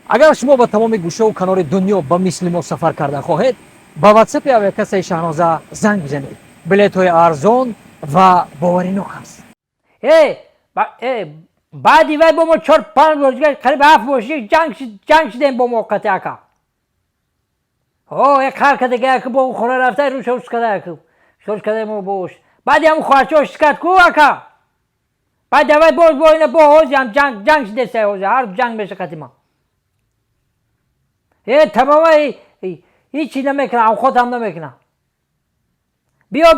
Агар шумо ба тамоми гӯшаву канори дунё ба мисли мо сафар карда хоҳед, ба ватсапи авиакассаи Шаҳноза занг бизанед. Билетҳои арзон ва боваринок аст. Э, э, баъди вай бо мо чор панҷ бор дигар, қариб ҳафт бор ҷанг шидем бо мо қати ака. О, як қар када яку бо хона рафта руша ус када яку. Шош када мо бош. Баъди ҳам хоҳарчо шикат ку ака. Баъд давай боз бо ина бо ҳози ҳам ҷанг шидеса ҳози ҳар ҷанг меша қати ма. Э, тамома ҳичи намекунам, авқот ҳам намекунам. Биё,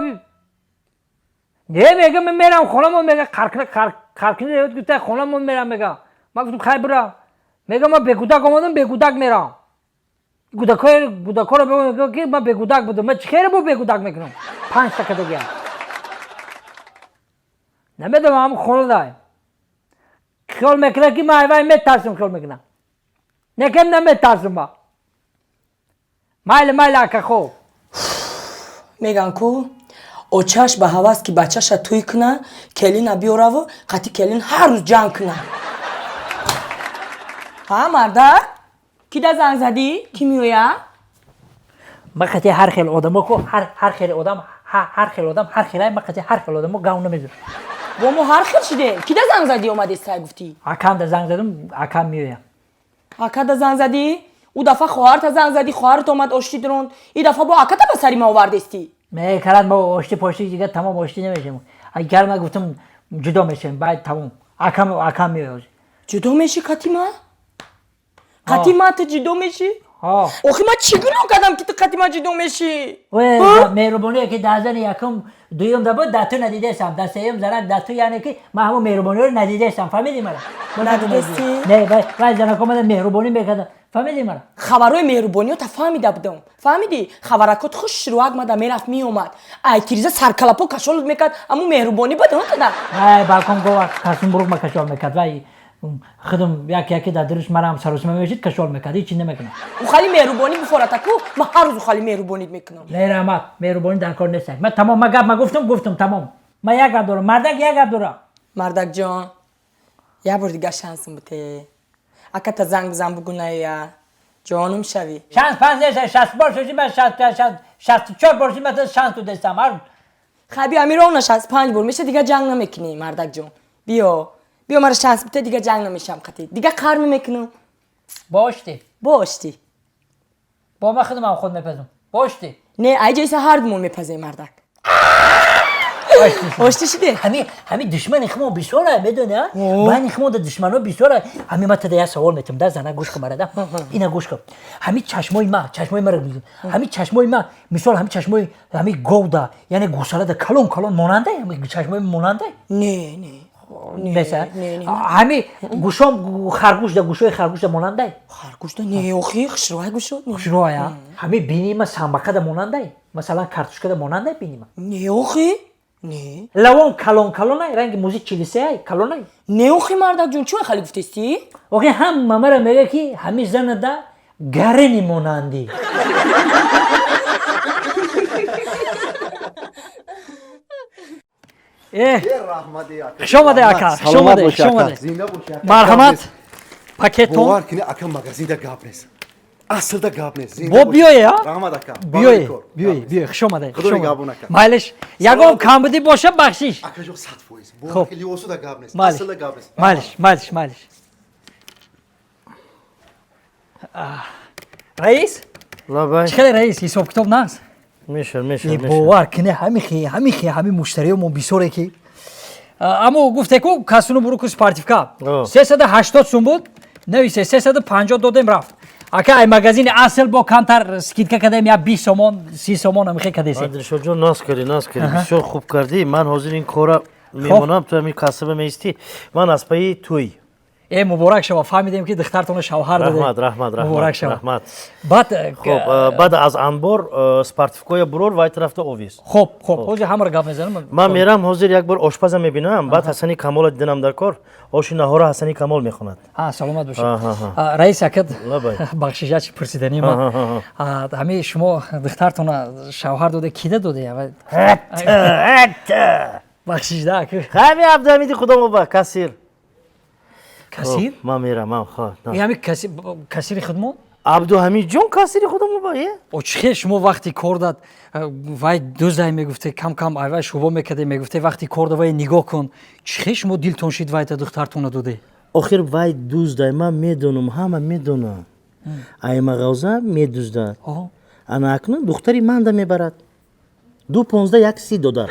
не, мега, мен мерам хонамон, мега, қаркина қаркина гуфта хонамон мерам, мега. Ман гуфтам, хай, бира. Мега, ман бегудак омадам, бегудак мерам. Гудакҳои гудакҳоро мега, ки ман бегудак будам. Ман чӣ хеле бо бегудак мекунам? Панҷта кадагиам. Намедонам, ҳам хона дай. Хиёл мекунад, ки ман айвай метарсам, хиёл мекунам. Некем наметарсам ма. Майли, майли, ака, хоб. Меган ку, очаш ба ҳавас, ки бачаша тӯй куна, келина биёраву қати келин ҳар рӯз ҷанг куна. Ҳа, мардак, кида занг задӣ, ки меоя? Ма қати ҳар хел одамо ку, ҳар хел одам, ҳар хел одам, ҳар хелай, ма қати ҳар хел одамо гав намезанам. Бо мо ҳар хел шиде. Кида занг задӣ, омадестай гуфтӣ? Акам да занг задам, акам меоям. Акада занг задӣ? Ӯ дафъа хоҳарта занг задӣ, хоҳарат омад, оштӣ ронд. И дафъа бо аката ба сари ма овардестӣ. Мекарад, мо оштӣ поштӣ дигар тамом, оштӣ намешем. Агар ма гуфтам, ҷудо мешавем, баъд тамом. Акам меояд. Ҷудо мешӣ қати ма? Қати ма ту ҷудо мешӣ? Охи, ман чӣ гуноҳ кардам, ки ту қати ма ҷудо мешӣ? Меҳрубоние, ки дар зани якум, дуюм да буд, дар ту надидесам, дар сеюм занак дар ту, яъне ки ман ҳамон меҳрубониро надидесам, фаҳмидӣ мара? Надидестӣ? Не, вай занако мада меҳрубонӣ мекарда, фаҳмидӣ мара? Хабарҳои меҳрубониёта фаҳмида будам, фаҳмидӣ? Хабаракот хушрӯак мада мерафт, меомад, ай тиреза саркалапо кашолут мекард. Аму меҳрубонӣ буд тада? Вай балкон гова касум бурук ма кашол мекард. Вай худам як яке дар дурус марам саросима мешид, кашол мекард, ҳичи намекунам. Ухали меҳрубонӣ буфоратаку, ман ҳар рӯз ухали меҳрубонит мекунам. Не, раҳмат, меҳрубонӣ дар кор нест. Ман тамом, ман гап ма гуфтам, гуфтам, тамом. Ман як гап дорам, мардак як гап дорам. Мардакҷон, як бор дигар шансм буте, аката занг бизан, бугуная, ҷонум шавӣ. Шанс панс нест, 60 бор шудӣ, ман 64 бор шудӣ, ман шанс додестам ҳар. Хай, биё, ами ровно 65 бор меша, дигар ҷанг намекунӣ. Мардакҷон, биё, биё, мара шанс бите, дигар ҷанг намешам қатӣ, дигар қар мемекунам. Боштӣ. Боштӣ. Бо ман худам худ мепазам, боштӣ. Не, айҷоиса ҳардумон мепазем, мардак. Оштӣ шиде. Ҳами душмани хумо бисёра, медони, байни хумо да душмано бисёра. Ҳами ма тада як савол метам да, зана, гӯш кун марада, ина гӯш кун. Ҳами чашмои ма, чашмои мара, ҳами чашмои ма, мисол, ҳами чашмои ҳами говда, яъне гусалада, калон калон монанда, ҳами чашмои монанда? Не, не. Неса ҳами гӯшом харгӯшда, гӯшои харгӯшда монандай? Харгӯшда не, охи, хушрӯай гӯшо. Хушрӯая. Ҳами бини ма самбақада монандай, масалан, картошкада монандай бини ма? Не, охи, не. Лавон калон калонай, ранги музи чилисеай, калонай? Не, охи, мардакҷон, чӣ хали гуфтестӣ? Охи, ҳама мара мега, ки ҳами занада гарени монандӣ. Э, хуш омаде, ака, хуш омаде, хуш омаде. Марҳамат, пакетон. Бовар кунӣ, ака, магазинда гап нест, аслда гап нест. Бо биёе, а? Раҳмат, ака. Биёе, биёе, биёе, хуш омаде. Худо нигаҳбон, ака. Майлиш, ягон камбудӣ боша, бахшиш. Акаҷон, 100%. Бовар, либосуда гап нест, аслда гап нест. Майлиш, майлиш, майлиш. Раис. Лабай. Чӣ хеле, раис, ҳисоб китоб нағз? Меша, меша. Бовар кунӣ, ҳамихи ҳами муштариё мо бисёре, ки аммо гуфте ку, касуну буруку спортивка 380 сум буд, нависе, 350 додем, рафт. Ака, ай магазини асл бо камтар скидка кардем, я 20 сомон, 30 сомон амихе кадесе. Дилшодҷон, наз кардӣ, наз кардӣ, бисёр хуб кардӣ. Ман ҳозир ин кора мемонам, ту ҳамин касаба меистӣ, ман аз паи тӯй. Э, муборак шава, фаҳмидем, ки духтартонро шавҳар додед. Раҳмат, раҳмат. Муборак Раҳмат. шава. Раҳмат. Баъд Хуб, баъд аз анбор спортивкоя бурор, вай тарафта овез. Хуб, ҳозир ҳамаро гап мезанам. Ман мерам, ҳозир як бор ошпаза мебинам, баъд Ҳасани Камола диданам дар кор, оши наҳора Ҳасани Камол мехонад. Саломат бошед, раис акад. Лабай. Бахшиша, чи пурсиданӣ ма, ҳами шумо духтартона шавҳар доде, кида доде? Бахшиш да, ака. Ҳами Абдуҳамиди худомоба, кассир. Кассир? Хоб, ман мерам, ман хо. И ҳами кассири худмон? Абдуҳамидҷон кассири худамон ба е? О, чӣ хел шумо вақти кор дад, вай дуздай мегуфте, кам кам ай вай шуба мекарде, мегуфте, вақти кор да вай нигоҳ кун. Чӣ хел шумо дилтон шид, вайта духтартона доде? Охир вай дуздай, ман медонам, ҳама медонам. Ай мағоза медуздад. Ана акнун духтари манда мебарад. 2 15 1 30 додар.